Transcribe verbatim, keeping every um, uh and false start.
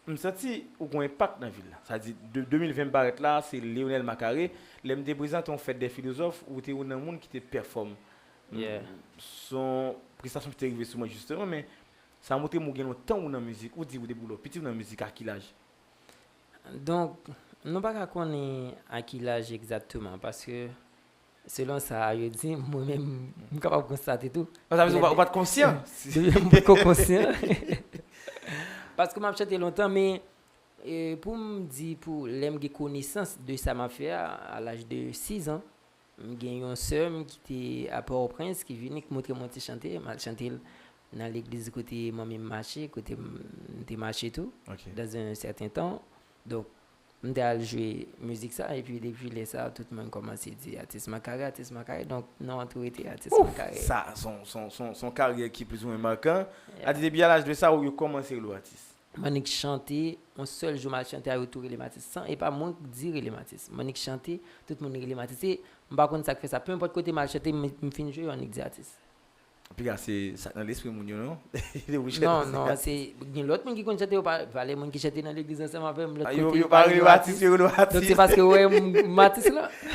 M santi ou gon enpak nan vil la. Sa di, de, de mil ven parèt la, se Leonel Macaré. Lè m te prezante yon fèt de filozòf, ou te youn nan moun ki te pèfòm. Yeah. Son prestasyon ki te rive sou mwen jisteman, men sa montre m ou gen lontan ou nan mizik. Ou di ou depi lè w piti ou nan mizik, a ki laj? Donk, nou pa ka konnen a ki laj egzakteman, paske selon sa yo di, mwen menm, m kapab konstate tou. Sa vle di ou pa t konsyan? Depi m poko konsyan. Paske m ap chante lontan, men e, pou m di, pou lè m gen konesans de sa m ap fè a, a laj de sis an, m gen yon sè m ki te a Pòtoprens, ki vini, ki montre mwen ti chante, m al chante l nan legliz kote manmi m mache, kote m te mache tou, dans un certain temps. Donk, m te al jwe mizik sa, epi depi lè sa, tout moun kòmanse di atis Macaré, atis Macaré. Donk, non an tou rete atis Macaré. Sa, son, son, son, son karyè ki plizoumwen makan. A di depi a laj de sa, ou yo kòmanse rele w atis. M annik chante, yon sèl jou m al chante a, yo tou rele m atis. San, e pa mwen k di rele m atis. M annik chante, tout moun rele m atis. E m pa konn sa k fè sa. Penenpòt kote m al chante, m, m fin jwe, yo annik di atis. Piga se sa k nan lespri moun yo, non? Non, non, se gen lòt moun ki konn chante, yo pa, valè moun ki chante nan legliz ansanm avè m, lòt Ah, yo, kote, yo pa rele w atis, yo rele w atis. Donk se paske yo wè m, m atis la.